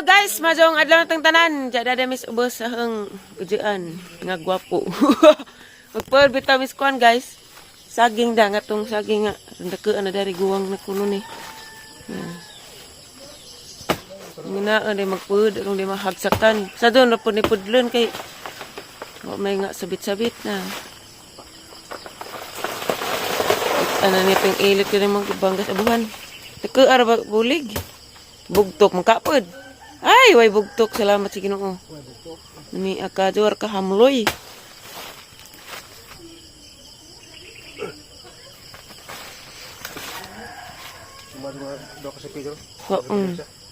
Hello guys, majong adlaw natang tanan. Diya dada mis ubos sa ang ujian nga gwapo. Magpal bitaw mis kuan guys. Saging da nga tong saging nga randa na dari guwang na kuno ni. Nga na magpud rong di mahagsakan. Sa doon na po ni pudlon kay wa may nga sabit-sabit na. Ano ni ping ilit ko mga banggas abuhan. Dako ara ba bulig. Bugtok makapod. Ay, way bugtok. Salamat sa Ginoo. Ni akajor ka hamloy. Wa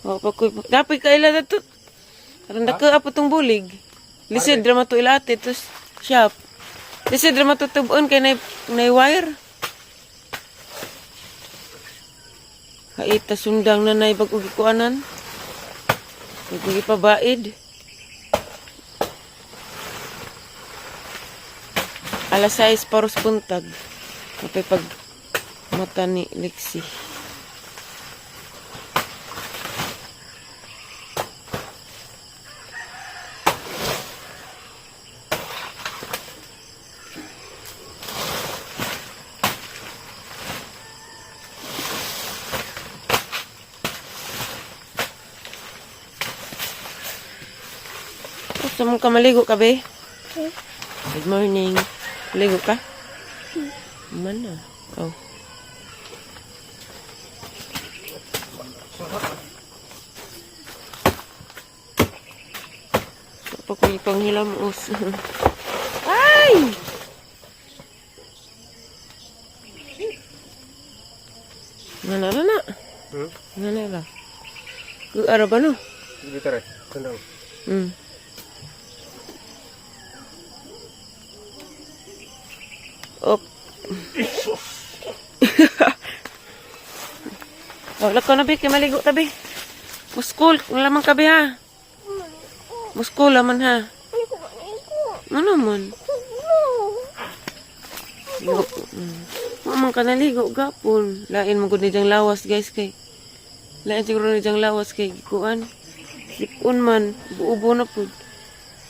Wa pa ko. Dapat kaila na to. Aron dako apo tong bulig. Lisod ra man to ilate tos shop. Lisod ra man to tubon kay nay wire. Kaita sundang na nay bag-o gikuanan. Bag-o gipabaid. Alas 6 paros buntag. Mapay pag mata ni Lexi. Gusto mong ka maligo ka, be? Good morning. Maligo ka? Man na. Oh. Pa ko ipanghilamos. Ay! Nga na na. Hmm? Nga na ra. Ku ara ba no? Dito rin. Sundang. Op. Wala ko na bi, kay maligo tabi. Muskul, lamang kabi ha. Muskul laman ha. Ano man? Ligo. Wa man ka naligo gapon. Lain mo gud ni diyang lawas guys kay. Lain siguro ni diyang lawas kay gikuan. Sikon man, buubo na pud.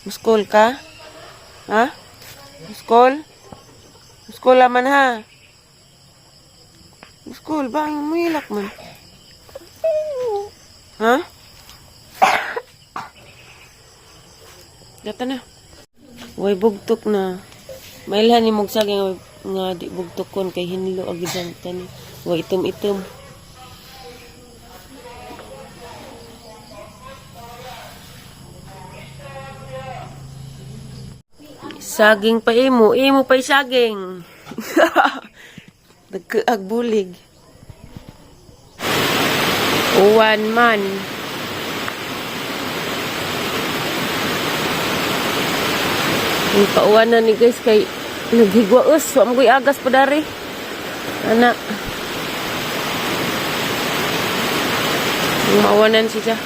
Muskol ka? Ha? Muskol? Muskol laman ha. Muskol ba ang muhilak man? Ha? Data na. Way bugtok na. Mailhan ni mong saging nga, nga di bugtok kon kay hinlo agid ang kani. Way itom-itom. Saging pa imo, imo pa saging. Nagkaag bulig. Uwan man. Ang pauwan na ni guys kay naghigwaos. Wa mo ko'y agas pa dari. Ana. Ang mauwanan siya.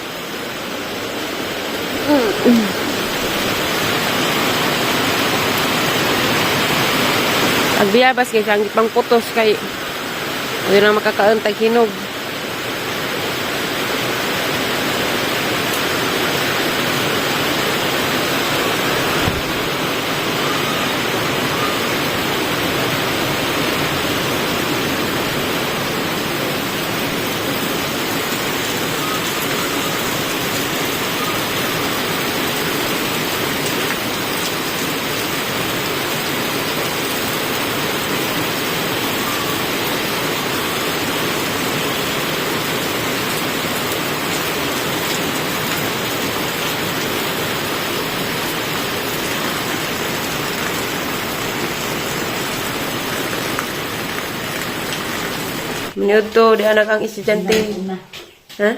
Agbiyabas kay ang pangputos kay hindi na makakaon tag hinog. Minuto, di anak ang estudyante. Ha?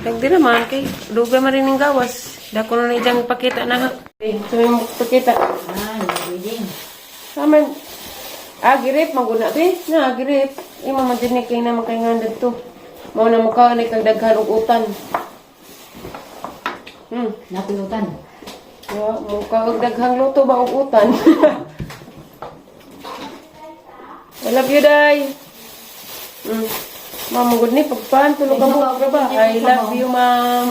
Nagdi naman kay dugay man rin ang gawas. Dako na nijang pakita na ha. Eh, sabi mo pakita. Ah, wedding. Saman. Ah, girip maguna be. Na girip. Imo man din ni kay na makay nga didto. Mao na mukha ni kag daghan og utan. Napulutan. Wa mukha og daghang luto ba og utan. I love you, Day. Ma'am, good ni pagpan tulo ka mo ba? I love you, ma'am.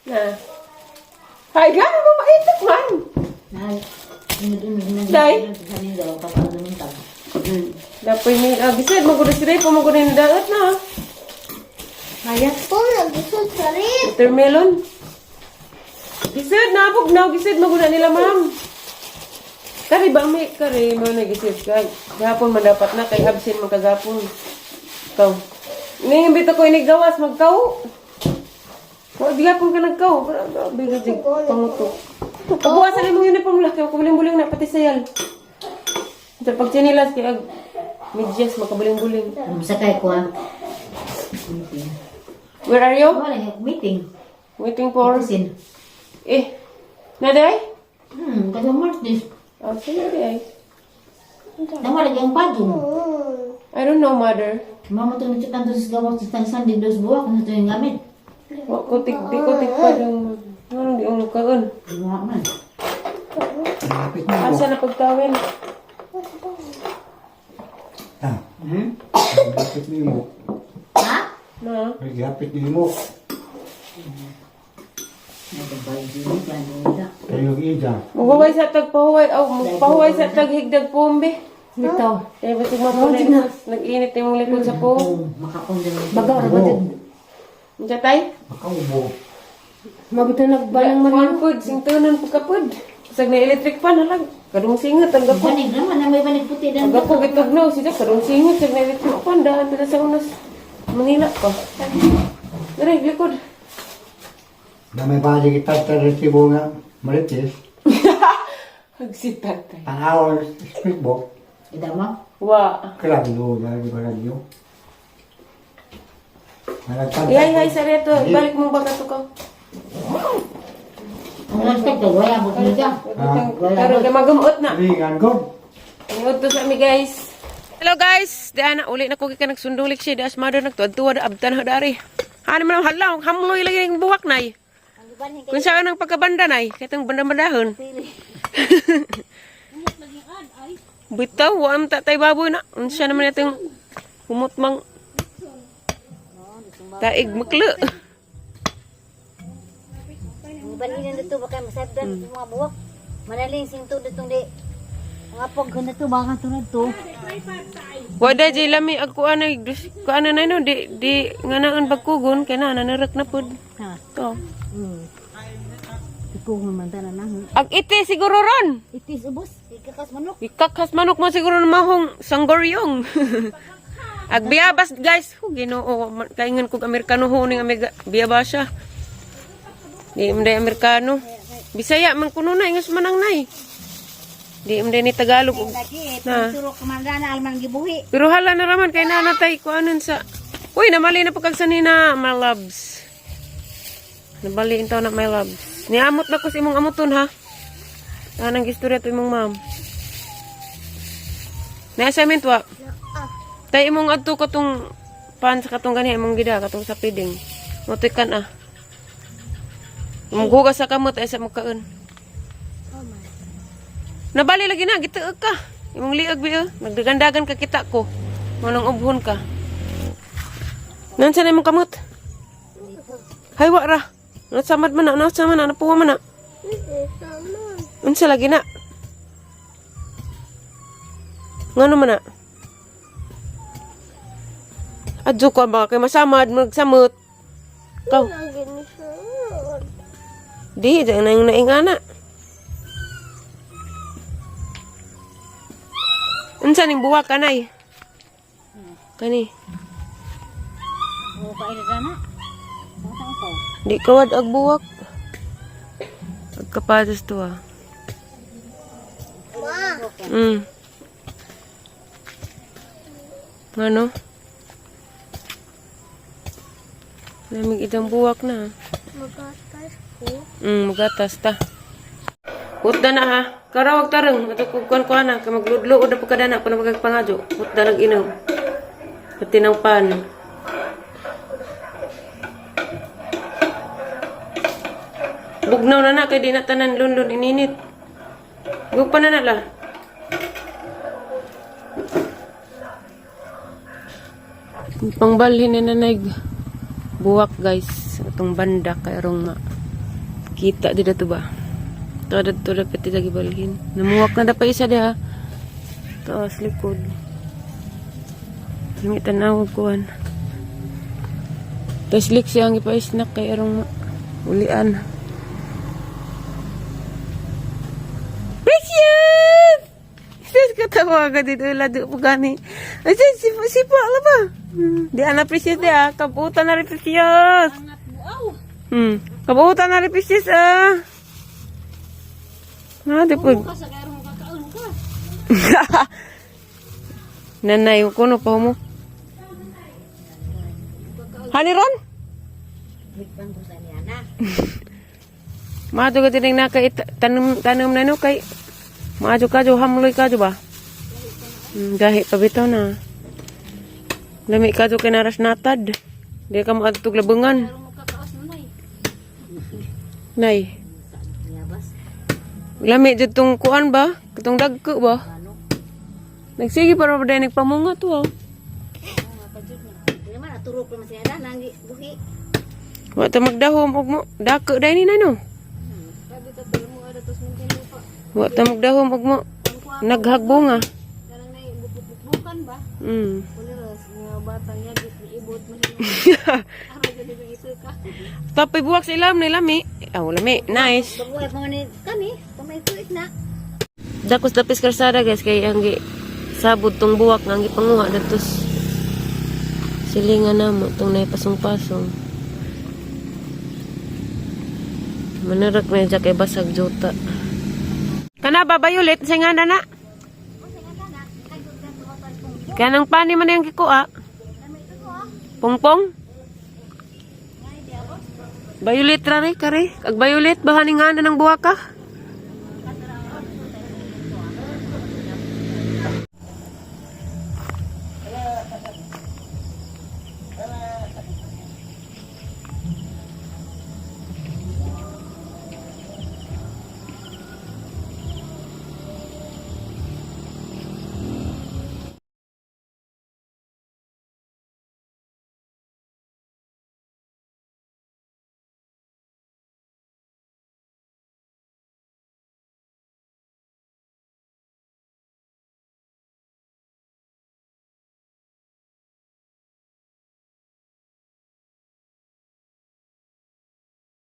Na. Hi, gano'n mo maitak man. Na, inod-inod na. Day. Sa daw, kapag lumintag. Dapoy ni gisad mo gud si Day pa mo gud ni daot na. Kaya? Watermelon. Gisad na abog na gisad mo gud na nila, ma'am. Kari ba may kari mo na gisad kay gahapon man dapat na kay absent man kagapon. Ikaw. Niimbita ko ini gawas magkaw. Wa di gapon ka nagkaw. Grabe ka jig pangutok. Kabuwasan imong uniform lah kay kabuling-buling na pati sayal. Sa pagtsinilas kay ag medyas makabuling-buling. Sakay ko ah. Meeting. Where are you? Wala yung meeting. Waiting for Pusin. eh. Naday? Kasi Martes. Oh, sige day. Nama lagi ang pagin. I don't know, mother. Mama to nagsitan to sa gawas sa tansan din dos buwak na ito yung gamit. Wa ko tig di ko tig pa yung anong di ang kaon. Buwak man. Lapit na mo. Asa na pagtawin? Ah, Hmm? lapit ni mo. Ha? Na. Lapit ni mo. Nagbabayad din nila. Kayo ija. Muhuway sa tag pahuway aw pahuway sa tag higdag pombe. Bitaw. Kaya basig mapunay nag-init imong likod sa po. Oh, makakong din. Bagaw ra ba dyan? Unsa tay? Makaubo. Mabito nagbalang One Maria. food sing tunon pagkapod. Sag na electric fan halag. Kadung singot ang gapo. Banig naman na may banig puti dan. Ang gapo gitugnaw siya kadung singot sag na electric fan dahan ta sa unas Manila pa. Dere likod. Na may bali kita sa resibo nga Marites. Hagsitat tay. Panawal speedboat. Idama. Wa. Kerando lagi barangyo. Nalagtan. Ihay hay sa reto, ibalik mong baga to ka. Ang hashtag kay wala mo niya. Karon kay magumuot na. Ringan ko. Ingot to sa ami guys. Hello guys, diana uli na ko gikan nagsundulik siya das mother nagtuad-tuad abtan ha dari. Hani man ang hala, hamloy lagi ning buwak nay. Kung saan ang pagkabanda nay, katong banda-bandahon. Bitaw, wa am tatay baboy na. Unsa naman itong humot mang taig maklo. Balhinan dito baka masabdan dito mga buwak. Manaling sing to dito di. Mga pog na to baka tunod to. Wada jay lami ag kuan ay kuan na no di di nganaon pagkugon kay na nanarak na pud. Ha. To. Ikaw man tanan na. Ag iti siguro ron. Itis ubos, ikakas manok. Ikakas manok mo siguro ng mahong sanggoryong. Ag biyabas guys, hu Ginoo kaingon kog Amerikano ho ning amiga biyabas siya. Di man day Amerikano. Bisaya man kuno na ingas manang nay. Di man day ni Tagalog. Lagi Na. turo kumanda na alman gibuhi. Pero hala na raman kay nanatay ko anon sa Uy, namali na pagkagsanina, my loves. Nabali intaw na my loves. Niamot na ko sa imong amuton ha. Anang gistorya to imong ma'am. Na assignment wa. Tay imong adto katong pan sa katong gani imong gida katong sa piding. Motoy kan ah. Imong hugas sa kamot ay sa mukaon. Nabali lagi na gituog ka. Imong liog biyo, nagdagandagan ka kita ko. Manong ubhon ka. Nansa na imong kamot? Hay wa ra. Nasamad man na, nasamad man na, napuwa man na. Unsa lagi na? Ngano man na? Adyo ko ba kay masamad magsamot. Kaw. Di, dyan na yung naingana. Unsa ning buwak kanay? Kani. O pa na. Bata ko. Di kawad ag buwak. Pagkapadas to ah. Ano? Lamig itang buwak na. Magatas ko. Magatas ta. Hutda na ha. Karawag tarong. Ato kung kuan na. Kay magludlo na pagkadana. Kung magpangadyo. Hutda nag inom. Pati ng pan. Bugnaw na na. Kay di na tanan lunlun ininit. Gugpa na na la. Pangbalhin ni nanay buwak, guys. Atong banda kay arong ma kita di dato ba. To dato dapat ti lagi balhin. Namuwak na dapat isa diha. Taas likod. Lami tanaw kuan. Tas lik siya ang ipa-snack kay arong ma ulian. Precious! Sis, katawa ka dito. Lado po gani. Ay, sis, sipa, sipa, ala ba? Di ana Precious di ah. Kabutan na rin Precious. Kabutan na rin Precious ah. Ah, di po. Nanay, kuno pa mo. Hani ron? Bigpan ko sa niya na. Maadto ka tining naka tanom tanom na no kay maadto ka jo hamloy ka jo ba? Gahi pa bitaw na. Lami ka jo kay naras natad. Di ka maadto labangan. Nay, Niyabas. lami jud tong kuan ba? Katong dagko ba? Ano? Nagsige para ba dahil nagpamunga to ah. Di naman naturok naman siya na nang buhi. Wa ta magdahom og mo dako dai ni nay no. Wa ta magdahom og mo naghagbunga. Karang nay bukbukan ba? Kuliras nga batang yagit ni ibot man Ara jud ni ito ka. Tapay buwak sa ilam ni lami. Aw lami, nice. Baguhay pa man ni kami, pamay tuig na. Dakos dapis kalsada guys kay ang gi sabod tong buwak nga ang gipanguha datos silingan namo tong nay pasong-pasong. Manarak na siya kay basag jota. Kana ba bayulit sa nga na? Kanang pani man yung gikuha. Pongpong. Bayulit ra ri kare. Ag bayulit bahaning nga na ng buwak ka.